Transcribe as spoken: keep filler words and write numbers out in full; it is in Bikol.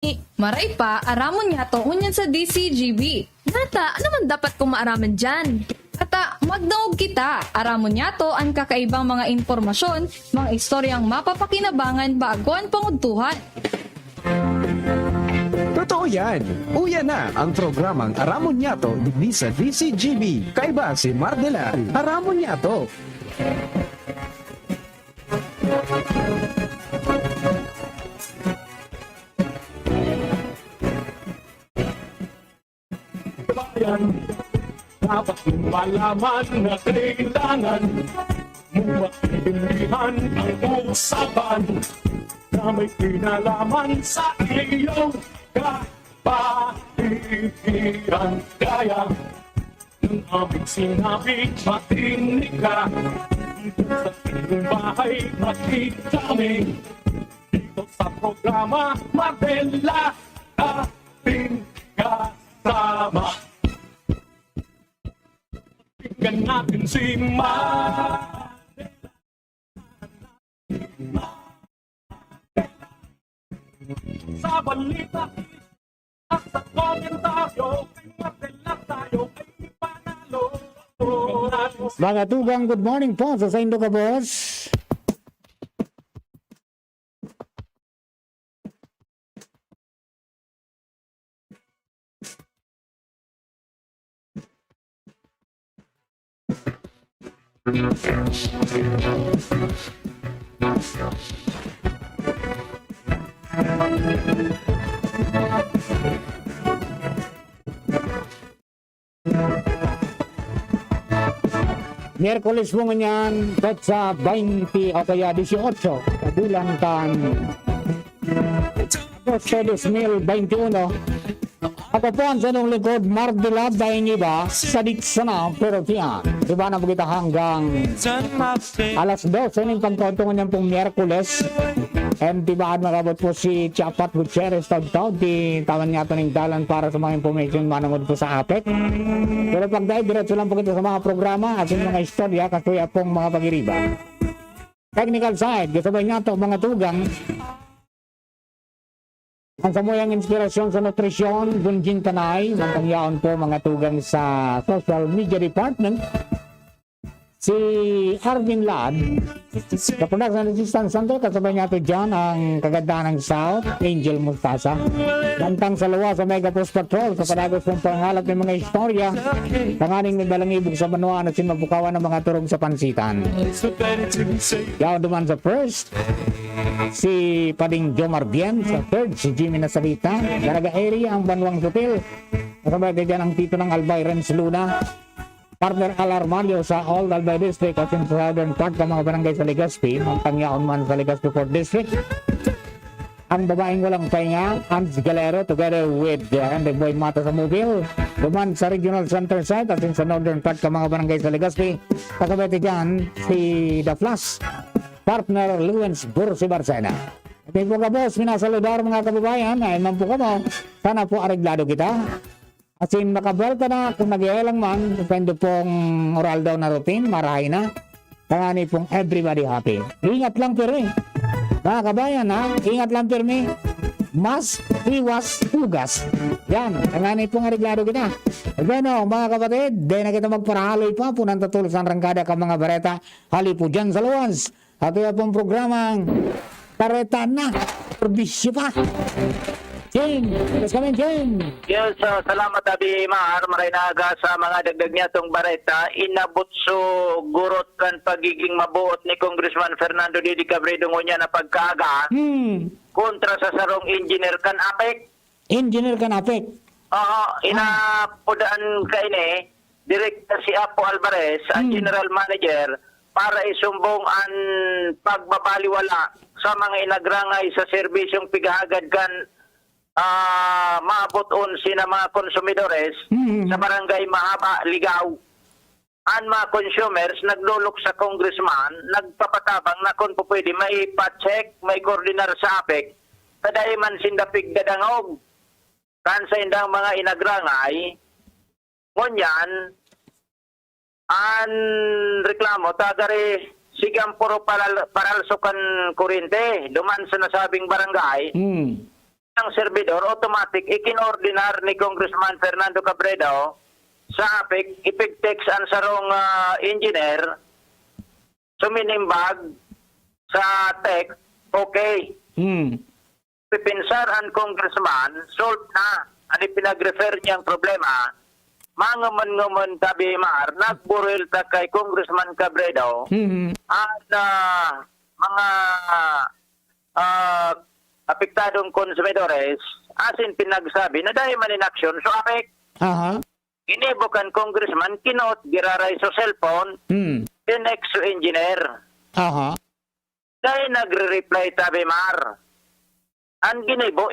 Maray pa, aramon niyato ngunyan sa D C G B. Nata, ano man dapat kong maaraman diyan? Ata, magdangog kita. Aramon niyato an kakaibang mga impormasyon, mga istoryang mapapakinabangan bago an pangudtuhan. Totoo yan! Uya na ang programang Aramon Niyato digdi sa D C G B. Kaiba si Mardelan. Aramon Niyato! Bayan, dapat mong malaman na kailangan mong maintindihan ang usapan na may kinalaman sa iyong kapaligiran. Kaya ng aming sinabi, makinig ka. Dito sa iyong bahay, makinig kami. Dito sa programa, Martela, ating kasama. Pakinggan natin si Martela. Sa balita at sa komentaryo, kay Martela tayo ay panalo. Mga tugang, good morning po sa saindo gabos. Miyerkules po ngunyan, petsa twenty o kaya dieciocho, sa bulan kan Agosto dos mil veintiuno. Ako po ang sanong lingkod, Mark Vilad, dahil iba, sadit sana, pero tiyan. Iba na po kita hanggang alas dose ning pagkauntungan niyan pong Miyerkules. And tibaad magabot po si Chapat Gutierrez Taudtaud, di tawan niya ito ning dalan para sa mga information manungod po sa APEC. Pero pag dahil diretso lang po kita sa mga programa at yung mga istorya, kasuya pong mga pag-iriba. Technical side, kasabay niya ito, mga tugang. Ang samuyang inspirasyon sa nutrisyon, Gunjing Tanay, mantang yaon po mga tugang sa social media department. Si Arvin Lad, sa Production Assistance Center, kasabay niya ito dyan ang kagandahan ng South, Angel Mustasa. Mantang sa luwa sa Mega Post Patrol, sa padagos kong pangalat ng mga istorya, tanganing may balangibog sa banwaan at sinmapukawan ng mga turog sa pansitan. Yaon duman sa first, si Pading Jomar Bien, sa third, si Jimmy Nasabita, Daraga area ang Banwang Sutil. Kasabay ka dyan ang Tito ng Albay, Renz Luna, Partner Al Armalio sa Old Albay District at sa southern part ng mga barangay sa Legazpi, magtangyaon man sa Legazpi Fourth District. Ang babaeng walang pahinga, Hans Galero, together with uh, Henry Boy Mata sa Mobile. Duman sa Regional Center Side at sa northern part ng mga barangay sa Legazpi. Kasabay dyan, si The Flash, partner Luwens Bursi Barcena. Ating po gabos, minasaludar mga kababayan, ay man po kamo, sana po areglado kita. Asin makabuelta na kung nag-iilang man, depende pong oral daw na routine, marahay na. Tangani pong everybody happy. Ingat lang pirmi. Mga kabayan ha, ingat lang pirmi. Mas iwas hugas. Yan, tangani pong areglado kita. Bueno, mga kapatid, di na kita magparahaloy pa, punan ta tulos ang rangkada ka mga bareta. Hali po dyan sa luwas. Ato ya pong programang Kareta na, Serbisyo pa. Jim, let's come in, Jim. Yes, uh, salamat Abi Mar. Maray na aga sa mga dagdag niya tong bareta. Inabot so gurot kan pagiging mabuot ni Congressman Fernando Didi Cabredo ngunyan na pagkaaga Hmm, kontra sa sarong engineer kan APEC. engineer kan APEC. Oo, inapudaan ka ini, direkta si Apo Alvarez, ang Hmm. general manager, para isumbong ang pagbabaliwala sa mga inagrangay sa serbisyong pighahagad kan ah, maabot on sina mga konsumidores Hmm. sa barangay Mahaba, Ligao. Ang mga consumers nagdolok sa congressman, nagpapatabang na kung po pwede, may pa-check, may koordinar sa APEC, kadai man sinda pigdadangog. Kan sa indang mga inagrangay, ngunyan, an reklamo, tagari, sige ang puro paral, paralso kan kuryente, duman sa nasabing barangay, Hmm. ang servidor, automatic, ikinoordinar ni Congressman Fernando Cabredo sa APEC, ipig-text ang sarong ah, engineer, suminimbag sa text, okay. Hmm. Pipinsar ang congressman, solved na ang ipinag-refer niyang problema. Mangaman-ngaman tabi, Mar, nagburil ta kay Congressman Cabredo Hmm. at ah, mga ah, apektadong konsumidores, asin pinagsabi na dahil man in action, so apek, Aha. ginibo kan congressman, kinot, giraray sa cellphone, Hmm. tinext sa engineer. Aha. Dahil nagre-reply tabi, Mar. Ang ginibo,